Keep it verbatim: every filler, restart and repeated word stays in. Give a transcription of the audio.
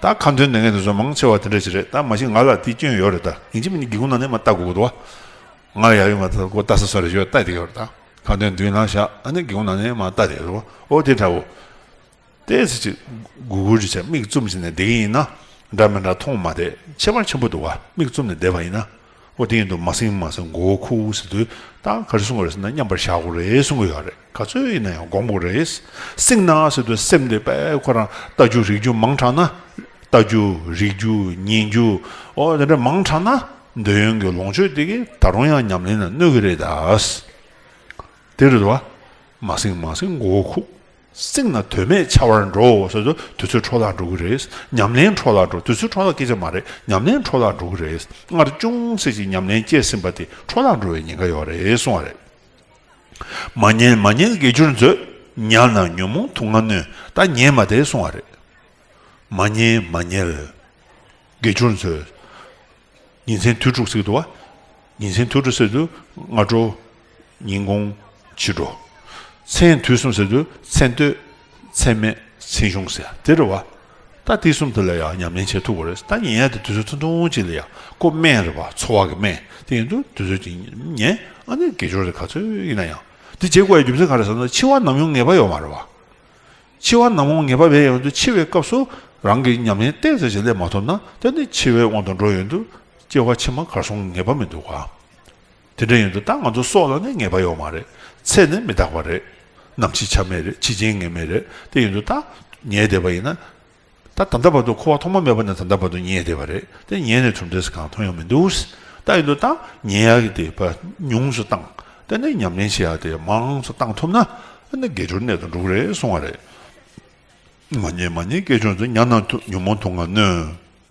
ད་ཁ་འདོན་ནས་ངས་དེ་ཚོ་མང་ཆེ་བ་དེ་འདྲ་ཞིག་རེད། ད་མ་གཞི་ང་ལ་དེ་སྐྱོན་ཡོད་རེད། ད་ཡིན་གཅིག་མིན་གཅིག་སྒེའུ་ཁུང་ནང་ནས་མར་ལྟ་དགོས་ཀྱི་འདུག་བ། ང་ལ་ཡག་ཡོད་མ་ཐག་ཁོ་ལྟ་ས་སོ་རེ་ཞོ་ལྟ་དེ་ཡོད་རེད། ད་ཁ་འདོན་མདུན་ལ་བཞག་ཨ་ནི་སྒེའུ་ཁུང་ནང་ནས་མར་ལྟ་དེ་ཡོད་རེད། འོ་དེ་འདྲ་བོ། ཏོག་ཙམ་ཅིག་སྒུར་སྒུར་ཅིག་བྱས་མིག་བཙུམ་བྱས་ནས་བསྡད་ཀྱི་ཡིན་ན། འདྲ་མི་འདྲ་མཐོང་མ་བསྡད། ཁྱད་པར་ཆེན་པོ་འདུག་བ། མིག་བཙུམ་ནས་བསྡད་པ་ཡིན་ན། འོ་དེ་ཡིན་དུས་མ་སྲིང་མ་སྲིང་མགོ་བོ་ཁུག་ཟེར་དུས་ད་ག་རེ་གསུང་གི་རེད་ཟེར་ན། མཉམ་པར་བཞག་དགོས་རེད་གསུང་གི་ཡོད་རེད། ག་ཚོད་ཡིན་ན་ཡང་སྒོམ་དགོས་རེད། སྲིང་ན་ཟེར་དུས་སེམས་དེ་དཔེ་ཁོ་རང་ལྟ་རྒྱུ་རིག་རྒྱུ་མང་དྲགས་ན། ལྟ་རྒྱུ་རིག་རྒྱུ་ཉན་རྒྱུ་འོ་དེ་འདྲ་མང་དྲགས་ན། འདོད་ཡོན་གྱི་ལོངས་སྤྱོད་དེ་གིས་ད་རུང་ཡང་ཉམས་ལེན་ལ་གནོད་གི་རེད་ད། དེ་རེད་བ། མ་སྲིང་མ་སྲིང་མགོ་བོ་ཁུག་སྲིང་ན་དོན་མེད་འཆའ་བར་འགྲོ་ཟེར་དུས་དུས་ཚོད་འཕྲོ་བརླག་འགྲོ་གི་རེད། ཉམས་ལེན་འཕྲོ་བརླག་འགྲོ། དུས་ཚོད་འཕྲོ་བརླག་སྐད་ཆ་མ་རེད། ཉམས་ལེན་འཕྲོ་བརླག་འགྲོ་གི་རེད། སྔར་ཅུང་ཟད་ཅིག་ཉམས་ལེན་སྐྱེས་ཟིན་པ་དེ་འཕྲོ་བརླག་འགྲོ་བའི་ཉེན་ཁ་ཡོད་རེད་གསུང་བ་རེད། མ་ཉལ་མ་ཉལ་དགེ་སྦྱོར་མཛོད། ཉལ་ན་ཉོན་མོངས་དུག་ལྔ་གནོད། ད་ཉལ་མ་བསྡད་གསུང་བ་རེད། མ་ཉལ་མ་ཉལ། དགེ་སྦྱོར་མཛོད། ཉིན་མཚན་དུས་དྲུག་ཟེར་གྱི་འདུག་བ། ཉིན་མཚན་དུས་དྲུག་ཟེར་དུས་སྔ་དྲོ། ཉིན་གུང་། ཕྱི་དྲོ། མཚན་དུས་གསུམ་ཟེར་དུས་མཚན་སྟོད། མཚན་སྨད། མཚན་གཞུང་ཟེར་དེ་རེད་བ། ད་དེ་གསུམ་དེ་ལ་ཡང་ཉམས་ལེན་བྱེད་ཐུབ་པ་རེད། ད་ཉལ་ཡ་དེ་དུས་ཚོད་ཐུང་ཐུང་ཅིག་ལ་ཡང་ཁོ་སྨན་རེད་བ། འཚོ་བ་གི་སྨན། དེ་ཡིན་དུས་དུས་ཚོད་ཅིག་ཉལ། ཨ་ནི་དགེ་སྦྱོར་དེ་ག་ཚོད་ཡིན་ན་ཡང་། དེ་བྱེད་དགོས་ཡ་རྒྱུ་མཚན་ག་རེ་ཟེར་ན། འཆི་བ་ནམ་ཡོང་ངེས་པ་ཡོད་མ་རེད་བ། འཆི་བ་ནམ་ཡོང་ངེས་པ་མེད་ཡོང་དུས་འཆི་བའི་སྐབས་སུ་རང་གི་ཉམས་ལེན་ཏོག་ཙམ་ཞིག་སླེབས་མ་ཐུབ་ན། དེ་ནི་འཆི་བའི་དབང་དུ་འགྲོ་ཡོང་དུས་སྐྱེ་བ་ཕྱི་མ་གར་སོང་ངེས་པ་མི་འདུག་ག། དེ་འདྲ་ཡིན་དུས་ད་ང་ཚོ་སྲོག་ལ་ནི་ངེས་པ་ཡོད་མ་རེད། ཚེ་ནི་མི་རྟག་པ་རེད། ནམ་འཆི་ཆ་མེད་རེད། འཆི་རྐྱེན་ངེས་མེད་རེད། དེ་ཡིན་དུས་ད་ཉལ་བསྡད་པ་ཡིན་ན། ད་ད་ལྟ་བར་དུ་འཁོར་བ་ཐོག་མ་མེད་པ་ནས་ད་ལྟ་བར་དུ་ཉལ་བསྡད་པ་རེད། དེ་ཉལ་ནས་གྲུབ་འབྲས་གང་ཐོན་ཡོང་མི་འདུག། ད་ཡིན་དུས་ད་ཉལ་ཡག་གི་དེ་ཕར་ཉུང་སུ་བཏང་། དེ་ནས་ཉམས་ལེན་བྱེད་ཡག་དེ་མང་སུ་བཏང་ཐུབ་ན། ཨ་ནི་དགེ་སྦྱོར་གནད་དུ་འགྲོ་གི་རེད་གསུང་བ་རེད། མ་ཉལ་མ་ཉལ་དགེ་སྦྱོར་མཛོད། ཉལ་ན་དུ་ཉོན་མོངས་དུག་ལྔ་གནོད།